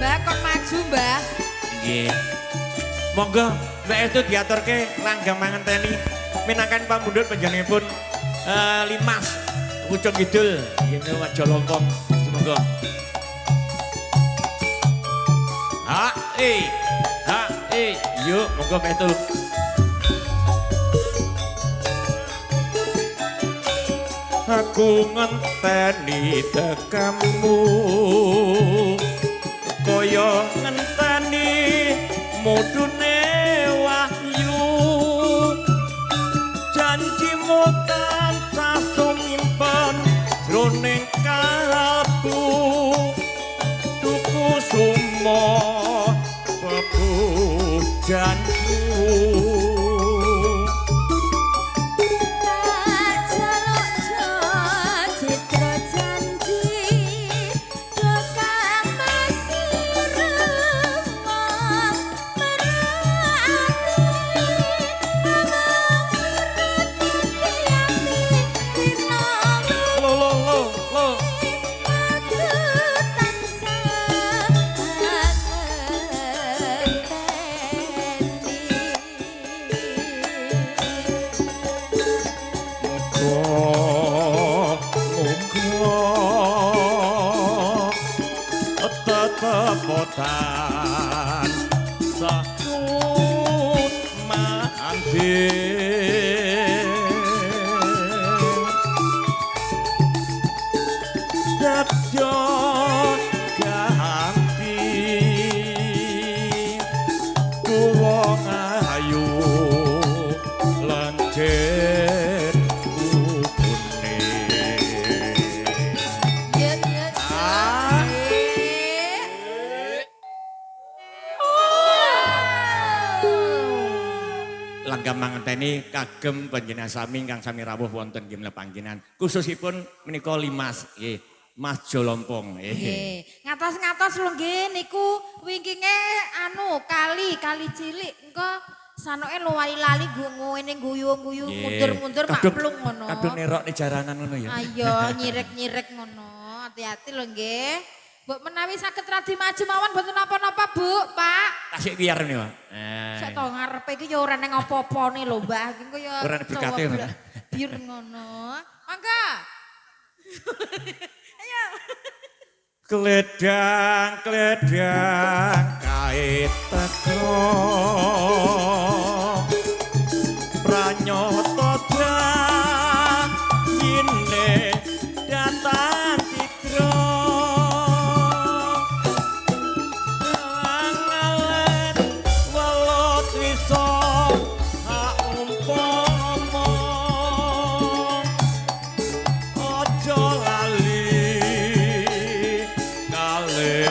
Mbak kon maju, Mbah. Nggih. Monggo Mbak Estu diaturke langgam mangenteni minangkan pamundhut panjenenganipun Limas Pucung Kidul nggih Wajo Lompong. Semoga. Ha e ha e yuk monggo Mbak Estu. Aku ngenteni tekamu kaya ngenteni mudune wahyu, janjimu tansah sumimpen jroning kalbu, tuku sumo bebujanku. Lo lo lo lo. Muga muga tetep tansah mandi. Dadya ganti wong ayu lencir ubune. Ah. Langgam mangenteni kagem panjenengan sami ingkang sami rawuh wonten nggih panggenan, khususipun menika Limas nggih Mas Jolompong. Nggih. Ngatos-ngatos lho nggih niku wingkinge anu kali kali cilik engko sanoke lali-lali ngene guyu-guyu mundur-mundur maklum ngono. Kadung nerok ning jaranan ngono ya. Ayo nyirek-nyirek ngono. Hati-hati lho nggih. Mbok menawi saged radi maju mawon mboten napa-napa Bu, Pak. Tasik biar niku. Sik to ngarepe iki ya ora nang apa-apane lho Mbah. Iki ya ora berkate ngono. Bir ngono. Mangga. Ayo. Kledang kledang kae teko pranyata dine datan citra angalen welut wisa umpama aja lali kalih.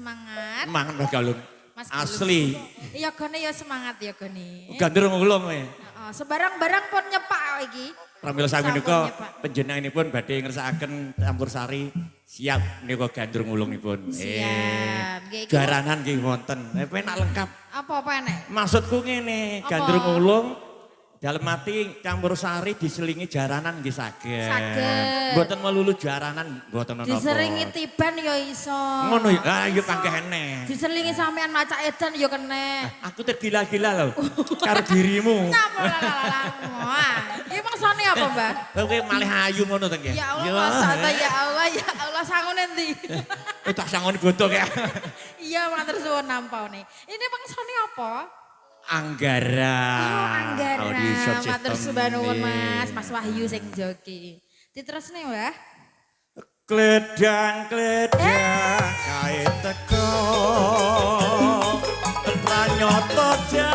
Semangat. Semangat, Mas Galung. Mas Galung. Asli. Iya gone ya semangat ya gone. Gandrung ulung kowe. Heeh, sembarang barang pun nyepak kok iki. Pramila sami Sampun nika nyepak. Panjenenganipun badhe ngersakaken campur sari siap nika gandrung ulungipun. Siap. Nggih, iki Jaranan nggih wonten. Penak lengkap. Apa-apa enek? Maksudku ngene, Apa? Gandrung ulung dalem mati campur sari diselingi jaranan nggih saged. Saged. Mboten melulu jaranan mboten napa. Diselingi tiban ya iso. Ngono ya, ah ya panggah eneh. Diselingi sampean macak edan ya kena. Aku tergila-gila loh karo dirimu. Ngapa lalalala. Wah, iki maksane apa, Mbah? Kowe malih ayu ngono to nggih. Ya Allah, masa ta ya Allah, ya Allah sangune endi? Eh, tak sangoni boto ya. Iya, matur suwun nampane. Ini maksane apa? Anggara. Oh, Anggara. Audio sound Matur system. sembah nuwun, Mas. Mas Wahyu sing joki. Diterusne, Mbah. Kledang kledang kae teko. Pranyoto.